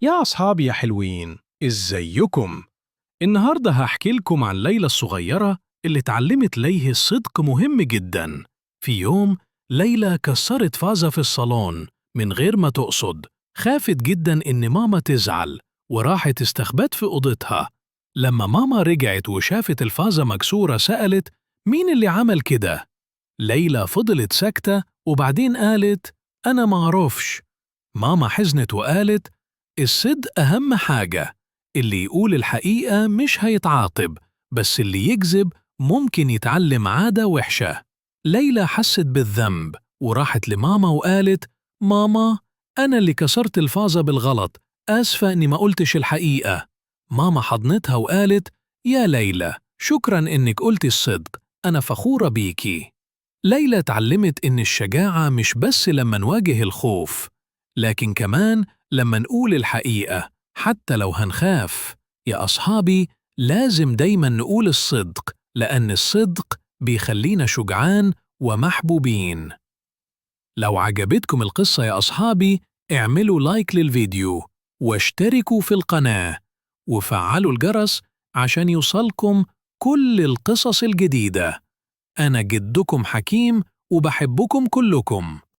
يا أصحابي يا حلوين، إزيكم؟ النهاردة هحكي لكم عن ليلى الصغيرة اللي اتعلمت ليه الصدق مهم جدا. في يوم ليلى كسرت فازة في الصالون من غير ما تقصد. خافت جدا إن ماما تزعل وراحت استخبت في أوضتها. لما ماما رجعت وشافت الفازة مكسورة سألت: مين اللي عمل كده؟ ليلى فضلت ساكتة وبعدين قالت: أنا معرفش. ماما حزنت وقالت: الصدق أهم حاجة، اللي يقول الحقيقة مش هيتعاقب، بس اللي يكذب ممكن يتعلم عادة وحشة. ليلى حست بالذنب وراحت لماما وقالت: ماما، أنا اللي كسرت الفازة بالغلط، آسفة إني ما قلتش الحقيقة. ماما حضنتها وقالت: يا ليلى، شكراً إنك قلتي الصدق، أنا فخورة بيكي. ليلى اتعلمت إن الشجاعة مش بس لما نواجه الخوف، لكن كمان لما نقول الحقيقة حتى لو هنخاف. يا أصحابي، لازم دايما نقول الصدق، لأن الصدق بيخلينا شجعان ومحبوبين. لو عجبتكم القصة يا أصحابي، اعملوا لايك للفيديو واشتركوا في القناة وفعلوا الجرس عشان يوصلكم كل القصص الجديدة. أنا جدكم حكيم وبحبكم كلكم.